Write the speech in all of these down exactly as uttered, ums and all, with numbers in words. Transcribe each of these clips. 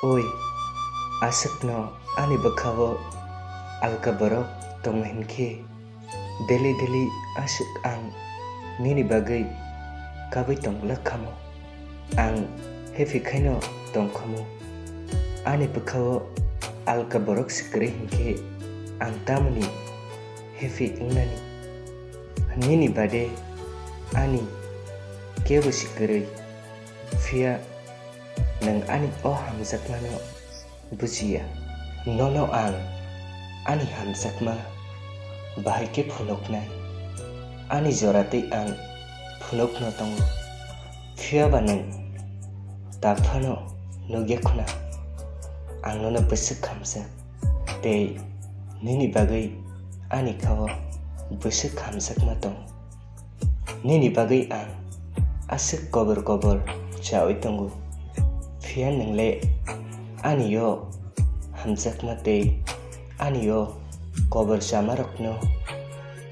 Oi, aswkno ani bwkhao alka borok tongo hinkhe, daily daily aswk ang nini bagwi kabwi tong glak khamo. Ang happy khaino tong khamo. Ani bwkhao alka borok se kwrwi hinkhe, ang tamoni happy wngnani? Nini bade ani kebo se kwrwi, phiya nwng ani o hamjakmano bujiya. Nono ang ani hamjakma bahai khe phunuknai, ani jora tei ang phunukno tongo, phiya ba nwng ta phano nukya khuna. Ang nono bwswk hamjak, tei nini bagwi ani khao bwswk hamjakma tong. Nini bagwi ang aswk kobor kobor chaui tongo, phiya nwng le ani o hamjakma tei ani o kobor chamarokno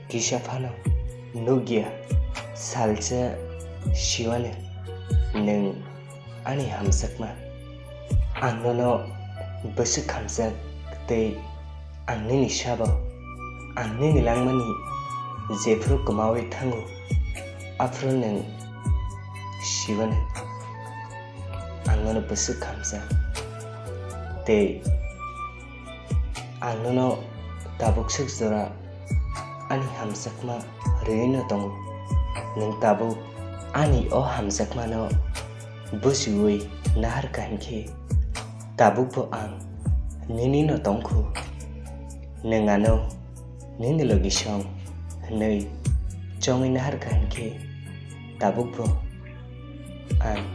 kisa phano nukya. Salsa siwano nwng ani hamjakma. Ang nono bwswk hamjak tei ang nini sabo, ang nini langmani jephru kwmaui thango, aphuru nwng siwano ang nono bwswk hamjak tei ang nono tabuk swk jora ani hamjakma rwino tongo. Nwng tabuk ani o hamjakmano bujiui naharkha hinkhe, tabukbo ang ninino tongkhu. Nwng ano nini logisong hwnwi chongwi naharkha hinkhe, tabukbo ang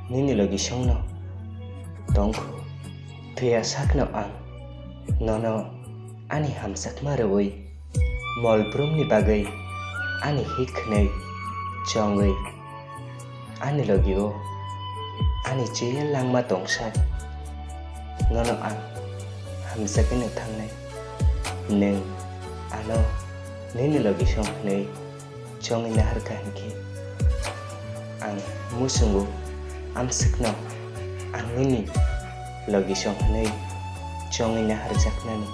nini logisongno tongkhu. Phiya sakno ang nono ani hamjakma rwui, mol brumni bagwi ani hik hwnwi chongwi, ani logio ani chaya langma tongsa nono ang hamjagwino thangnai. Nwng ano nini logisong hwnwi chongwi naharkha hinkhe, ang muchungo amswkno ang nini logisong hwnwi chongwi naharjaknani.